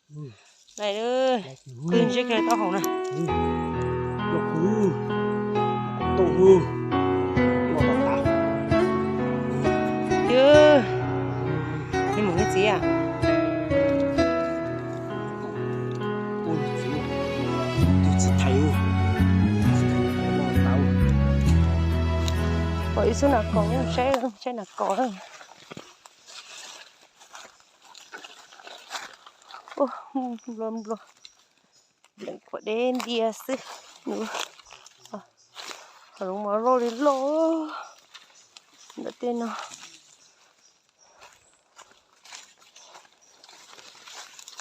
Nai, qw ntseb kiag tau haum na. Tus txiv a. Pom ib xub nas kos, saib, saib nas kos. Nplua nplua, leem khuam deb ntia xwb. Qhov zoov mas loj li loj ntawm tej no.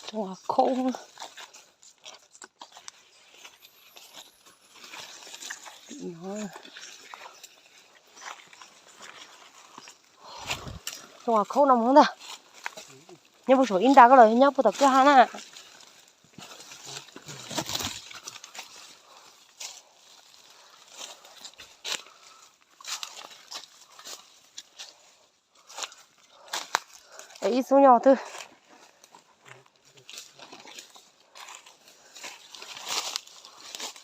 Tsoom khoob, tsoom khoob no mus ntag. Nyob puag saum ib nta ko los nyob puag tom kwj ha na. Ib xub nyob twg.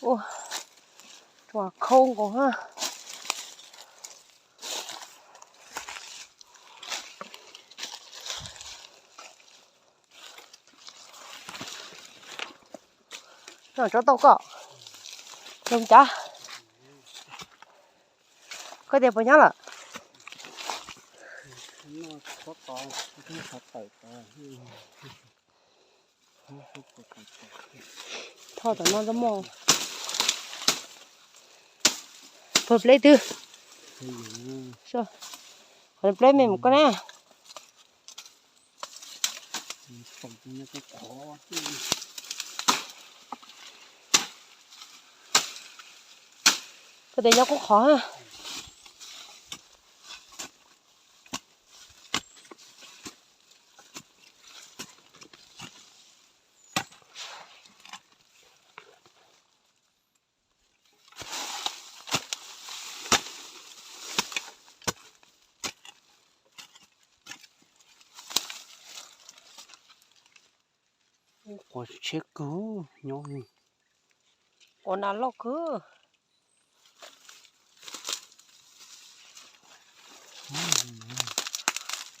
Ua, tsoom khoob nkaus na. Noj tsob tau koj zoo cas? Koj tias puas nyob lawm? Thoj tom no rau mog. Puag pleb twg? Qhov pleb me mus koj na. Koj tias nyob kub qhov. Quav tshiab kawg nyob. Quav nas loj kawg.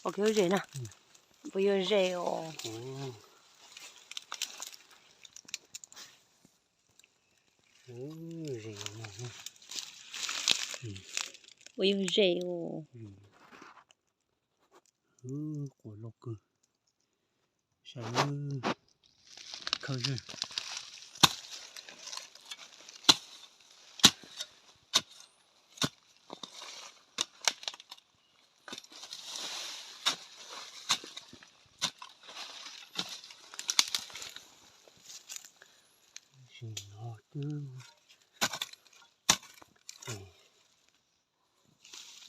Ua kiag lub zes na. Puas yog zes os? Puas yog zes os? Quav loj kawg. Saib, khawb zog. Zes no twb,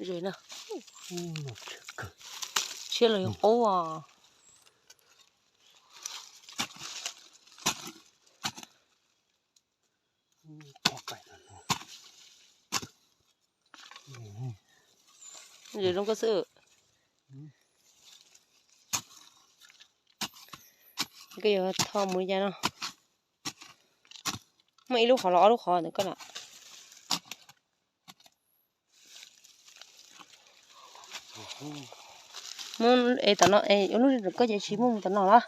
zes na. Tshiab los yuav qub os. Zes zoo koj xwb. Koj yuav tho mus li cas no? Muaj ib lub qhov los ob lub qhov ntawm koj na. Muab es tom no es ua lub koj ces tsis muaj mus tom no los.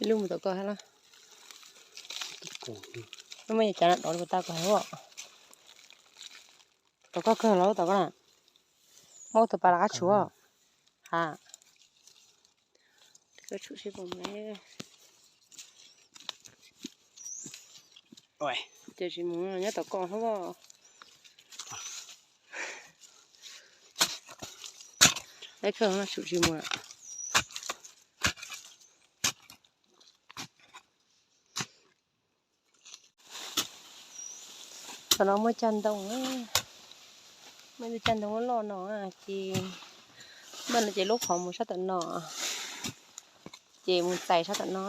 Ib lub mus tom koj hab los. Muaj yog cav no dov li puas tau koj hab. Tom koj kawg los tom koj na. Muab tus pas los qab tshuav. Ha. Ces tsis mus nyob tom koj hab. Laib kawg no tsum tsis mus lawm. Qhov no muaj cag ntoo, muaj ib tug cag ntoo loj loj no, ces muaj no ces lub qhov mus sab tom no, ces mus txais sab tom no.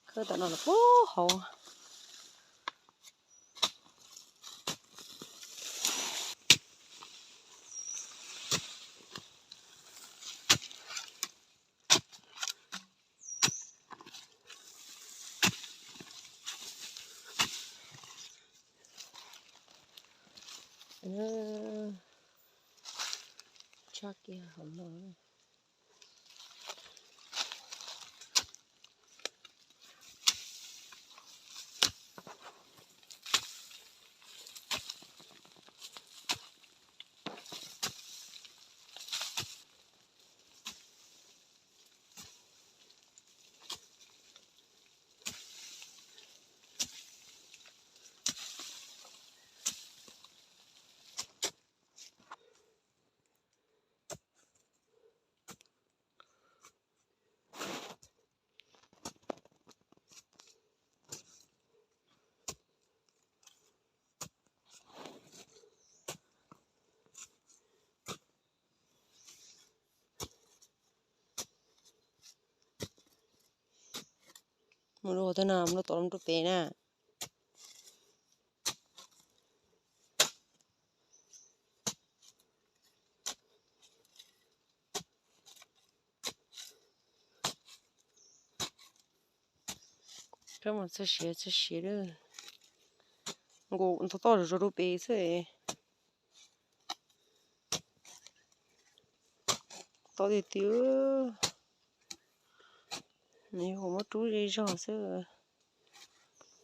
Khawb tom no los puag hauv. Tshaj kiag hauv no. Mus rau qhov twg no, mus rau tom mus rau pem na. Kab mas txog siav txog siav lawm. Nkaus ntau toj zog zog rau pem xwb. Toj tiag tiag. Nws yuav muab rub zej zog xwb.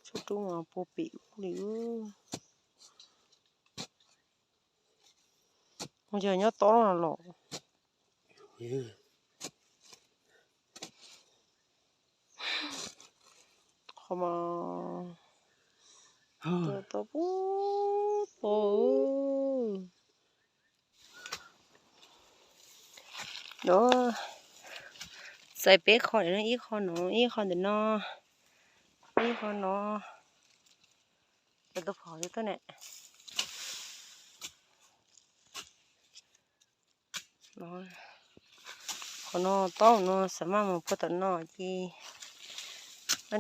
Tsuas rub mas puag pem ub li. Mus yog nyob tob no los. Qhov mas tau puag tod. Txais peb qho, ib qho no, ib qho ntawm no, ib qho no. Tus phom twb tuaj ne. Qhov no tob no xav maj mus puag tom no ces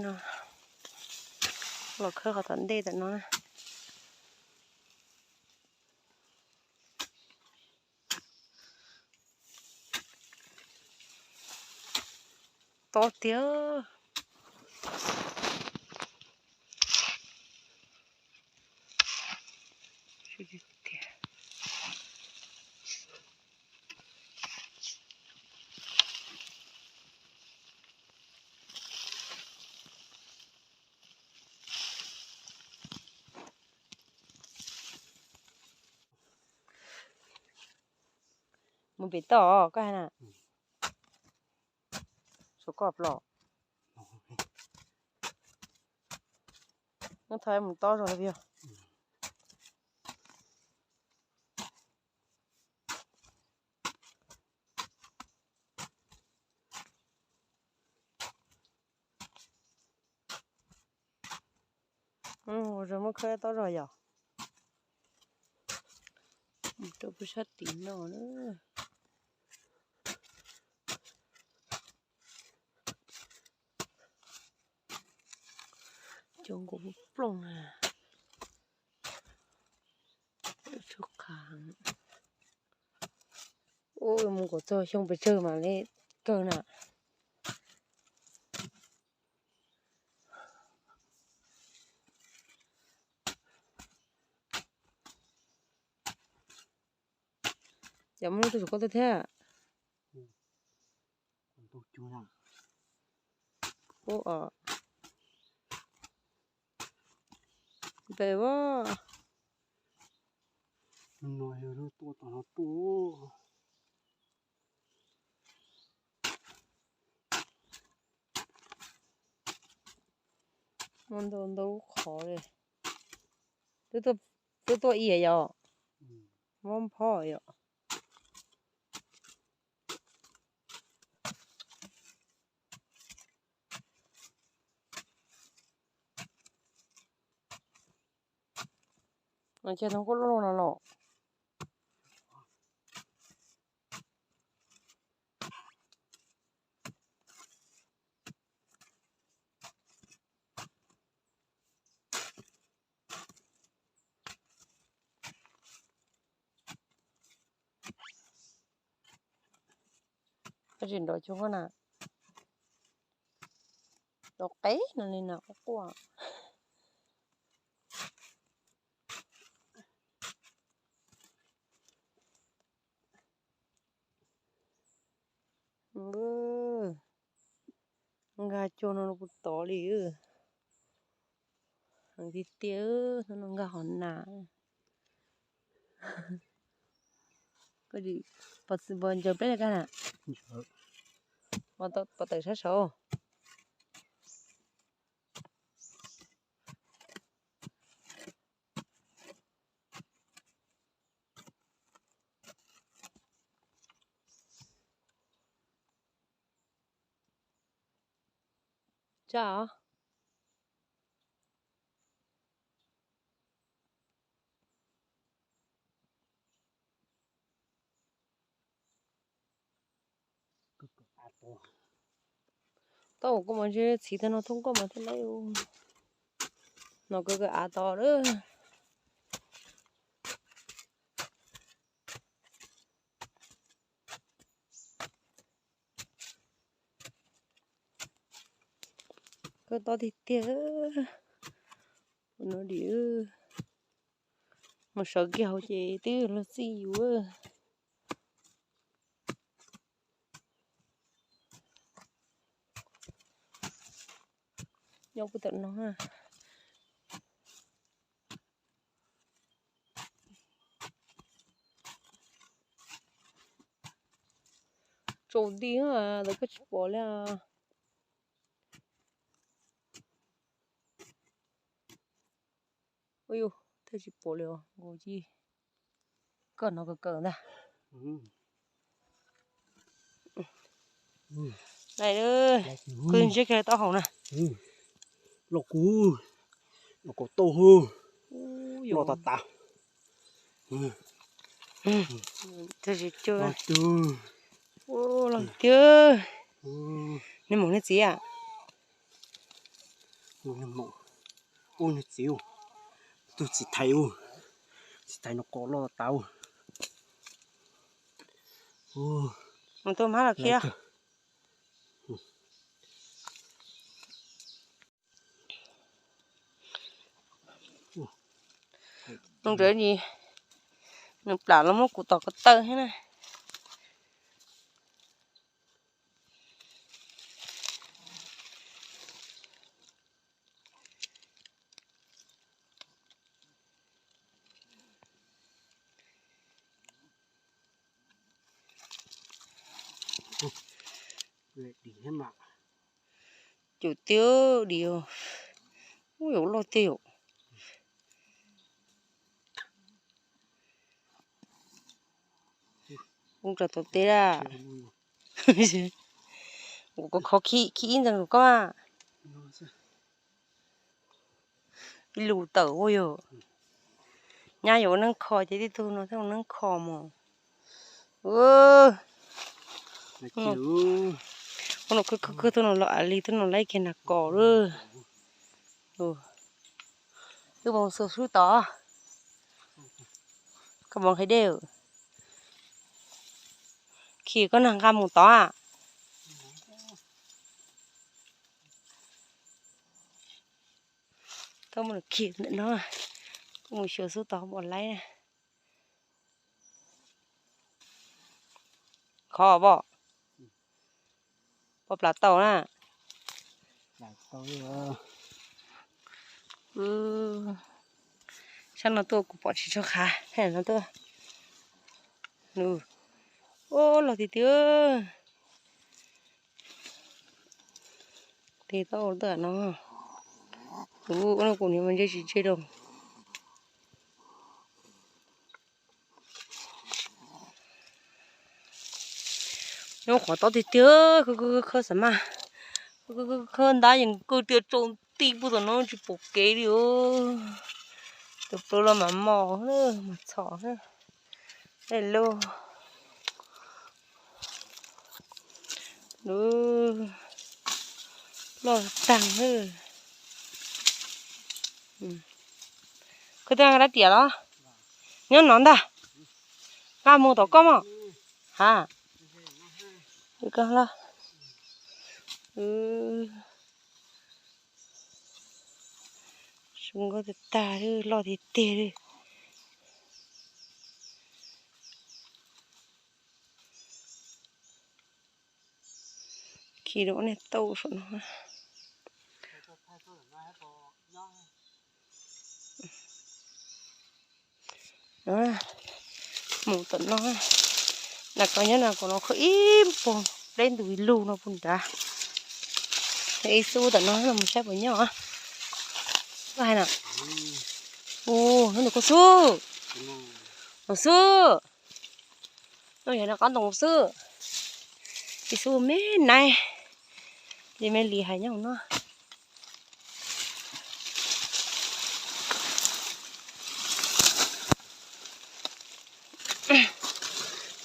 no los khawb qhov tom ntej tom no na. Tob tiag. Mus pem toj koj hais na. Saum koj plos. Neb thov mus tob zog peb yog. Zoo muab khawb tob zog yom. Rau pug sab tim no na. Cov nkaus plooj na. Ua mus kom txog xyoo pes tsawg mam li kawg na. Ces muab lub tuaj saum koj tuaj thiab. Ub os. Npem as. Muaj ntau ntau lub qhov li. Twb tuaj ia yom. Mob phob yom. Ces ntoo kuj loj loj no los. Koj tsis nrov cuag na. Nrov qeb no li na quaj quaj. Nkag cuag no kuv tod li. Tiag tiag, no nkag hov na. Koj pom ncaws peb le kag na. Pom tawm sab saud. Tsa. Tau kuv mas ntshe txiv tag no thoob nkauj mas thiaj laib. No kawg kawg av tod lawm. Kawg tod tiag tiag. No dim mus sawv kiag hauv ces twb luag txij yus. Nyob puag tom no. Tsaus nti ntawd koj tsis pom li. Ua yus thiaj tsis pom li os, nkaus ci. Koj no kawg kawg ntag. Koj ntsib kiag taub hau na. Los kuv, los kuv tau hwj. Los tas tas. Los tiag. Nej maum nej txiv a? Ub, niag txiv, tus txiv thais ub, txiv thais no qos loj tas. Mus tua mab los khiav. Nws ntawd, nws plam los muab kuv tom ko taw thiab na. Cum tiag dim. Ub, yuav loj tiag yom. Ub, rau tau teb a. Kuv kho khi ib ntawd rau koj. Ib lus tawm ua yog. Nyab yuav ua neeb kho ces tib tug no thiaj ua neeb kho mog. Ub, no kawg kawg tug no los a li tug no laib kiag nas kos lawm. Wb mus xua sub tod. Koj mus qhib dej. Khi koj nag nqa mus tod a. Koj mus khi ntawm no, koj mus xyuas xub tod pom laib na. Khov pom, pom plam tau na. Sab no tuaj kuv pom tsis tshua qhav, no tuaj. Ub, los tiag tiag. Tes tau ntawm no. Ub, no kuv niam mas ntsej tsis ntsej rau. Nyob qhov tob tiag tiag, khawb khawb xav mas, khawb ntab yeej kawg tiag, tsaus nti puag tom no tsis pom kev li os. Tus plaws los mam mos, mas txhom. Hello. Loj tag. Koj twb nqa rab riam los? Nyob no ntag. Nqa mus tom koj mog. Ha. Zoo nkauj tag tag, loj tiag tiag li. Khi rau ob niag tauj saum no. Mus tom no, na koj nyob na, kom no khaub ib puag deb ntug ib lug no puag nrad. Ib xub tom no los mus saib puas nyob. Koj hais na. Ub, hnub nws koj xub. Los xub. No yog no qab ntoo xwb. Ib xub me naib. Li me li hais nyob no.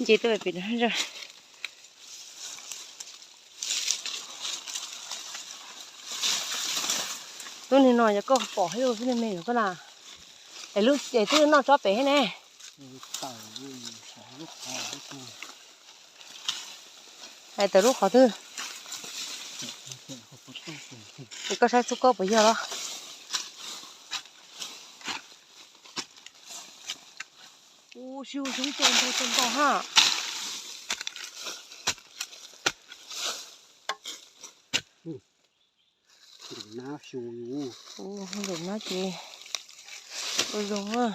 Nce tuaj pem no. Lub niag no yog koj pom hais lub xwb ne me yog koj na. Es lub es twb noj tsob pem thiab ne. Hais tawm lub qhov twg? Es koj saib xub koj puas yog los. Ua si ua xyoob tau ntau tau ntau ha. Nram nab xyu, nram nab ces ua zoo na.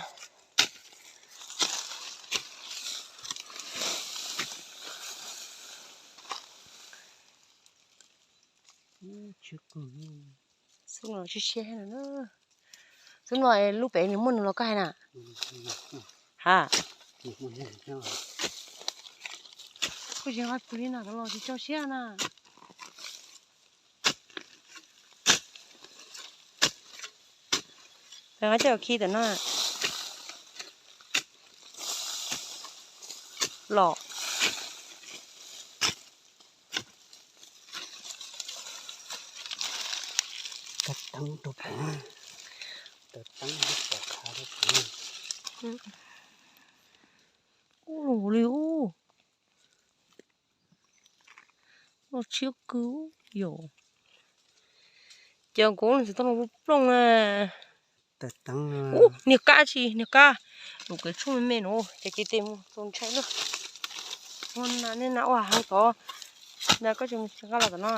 Xub no siab siab no na. Xub no lub pem nws muaj nws los koj hais na. Ha. Kuj tsis nqa tus li na, los tsis tso siab na. Peb coj khi tam no. Los. Kab teeb rau pem, kab teeb rau pem. Ub, los li ub. Los tshiab kawg yom. Ces kuv tsis tau los plooj na. Ub, niag kab tsis, niag kab. Lub kev tshuaj me me no ces kev tes mus txaus ntshai na. Ua na, nej na ua heev tod. Na koj tsis nqa los tom no.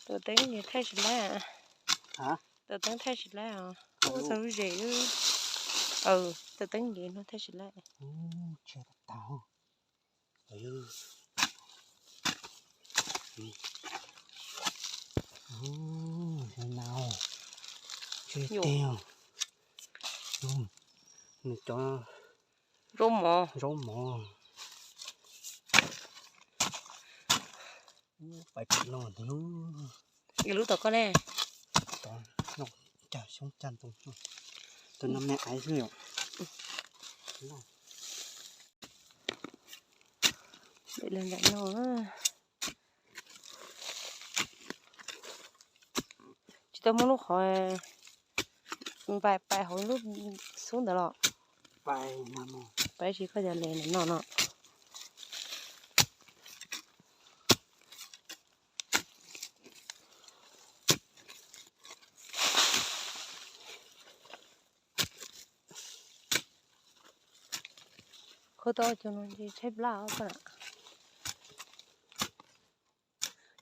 Tus teeb thaij tsis laib. Tus teeb thaij tsis laib os. Ua tau lub zes. Tus teeb nkev no thaij tsis laib. Nws cov zaub mov, zaub mov. Pais pem no ntag lub. Lub tom koj ne. Tod no, cas xyoob cag ntoo. Tus no me aiv xwb yom. Pem los nram no. Tsis tau muaj lub qhov npais pais hauv lub xub ntawd los? Pais tsis koj cov le no no. Khawb tau cov no ces tshaib plab os.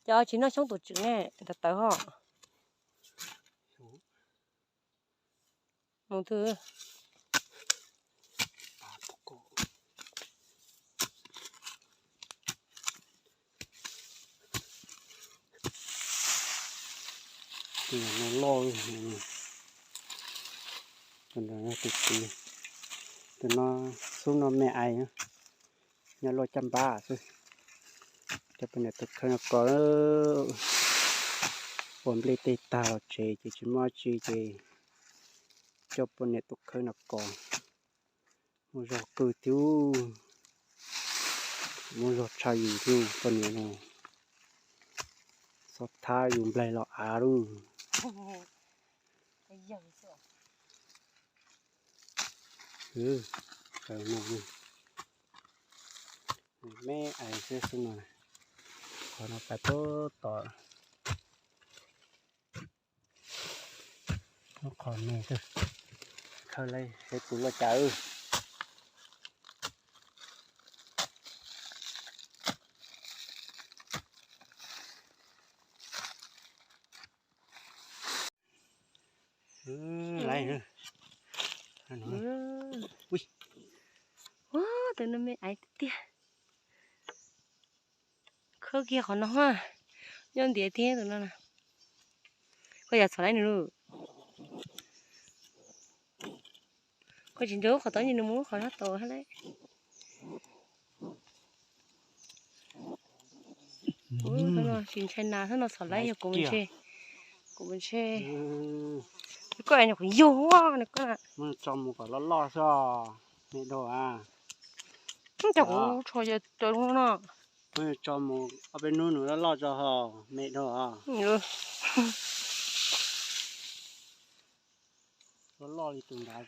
Cov tsis noj xyoob tus tswm ne, tawv tawv ho. Mus twg? Loj. Tus no yog tus txiv, tus no xub no me ais, nyob luaj caj npab xwb. Coj poj niam tuaj khawb no kos, ua nplej tej tag los tsev ces tsis muaj dab tsi ces coj poj niam tuaj khawb no kos. Muaj zog qwj thiab, muaj zog tshaj yus thiab poj niam no. Txhob thab yus nplaig los av lauj. Me ais xwb xwb no, qhov no pais puag tom, qhov me xwb, khawb lawm seb puas loj cas. Lawm, tus no me ais tiag tiag. Khawb kiag qhov no, nyob ntiav thiab tus no na. Koj yam txhom laib nws lauj. Koj tsis nco qhov tod nws mus qhov no tod hab lauj. Tsis ntshai nas, txhob no txhom laib yog kuv mus ntshe, kuv mus ntshe. Koj es nyuam qhuav yug nws koj. Tso mus kom loj loj xwb, me dhau a. Cov kuv tsho yog cov no. Tso mus ob peb hnub nws loj loj tso ho, me dhau a. Loj loj li tus nrad.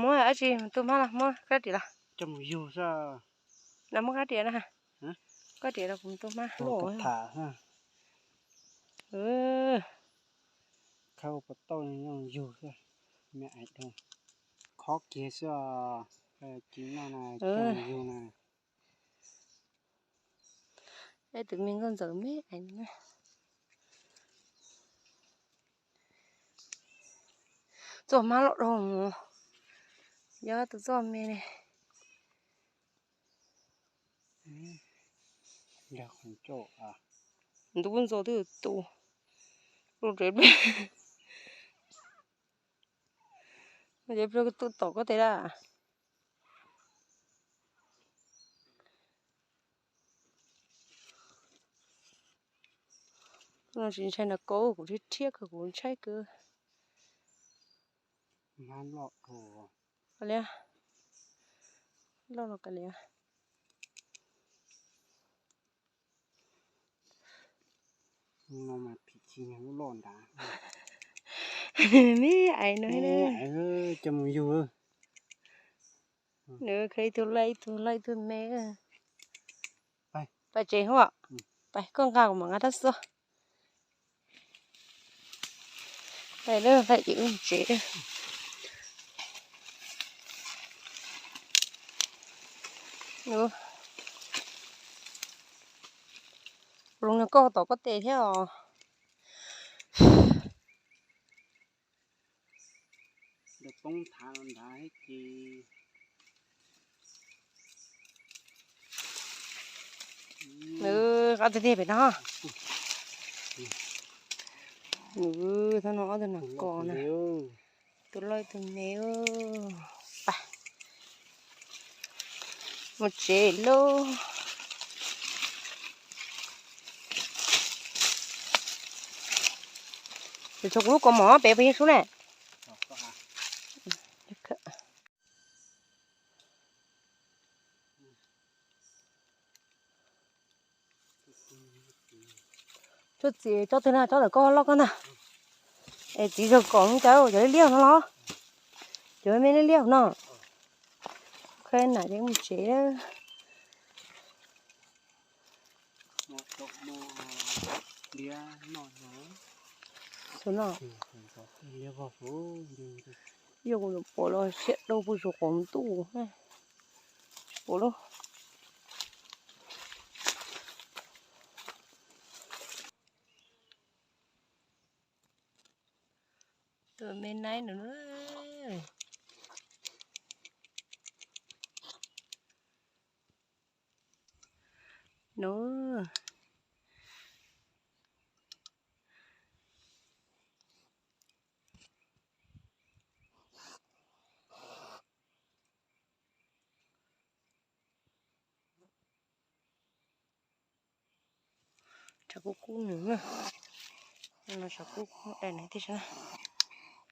Muab dab tsi tus mab los muab kab riam los. Coj mus yug xwb. Los muab kab riam na. Kab riam los kuv tus mab loj. Khawb ua pov tauj yug xwb, me ais dhau. Khob kiag xwb os, ci noj na, coj mus yug na. Tus me nkauj ntxawm me ais na. Txoj mab loj dhau mus, yog tus txoj me ne. Ntuj ntxo twb tu, lub tsev peb, tsev peb tu tom koj tes dab. No tsis ntshai nas kos, kuv thiab thiab kawg, kuv ntshai kawg. Li, loj los kav liam. Me ais no, coj mus yug. Nws khaws ib tug laij ib tug laij ib tug me. Pais tsev huaj, pais koj nqa kuv mam nqa rab xua. Pais lawm, pais ces wb mus tsev. Los nws koj tom koj tes thiab os. Poob thav los nrad ces. Nws qab tiag tiag pem no. Nws thaum no ob tug nas kos na, tus loj tus me. Pais mus tsev lauj. Tshuav kuv lub kaus mom pem puas yog sub ne? Tsob txiv tsob twg na, tsob ntawm koj loj koj ntag. Es txiv zog kom cov, cov liab liab no los? Cov me liab liab no. Khaws nam ces mus tsev. Xwb no. Yog kuv pom los siab dau puag saum qaum ntuj. Pom lauj. Tus me naib no. No. Tshav kub kub nws na. No tshav kub kub dai nws thiab na.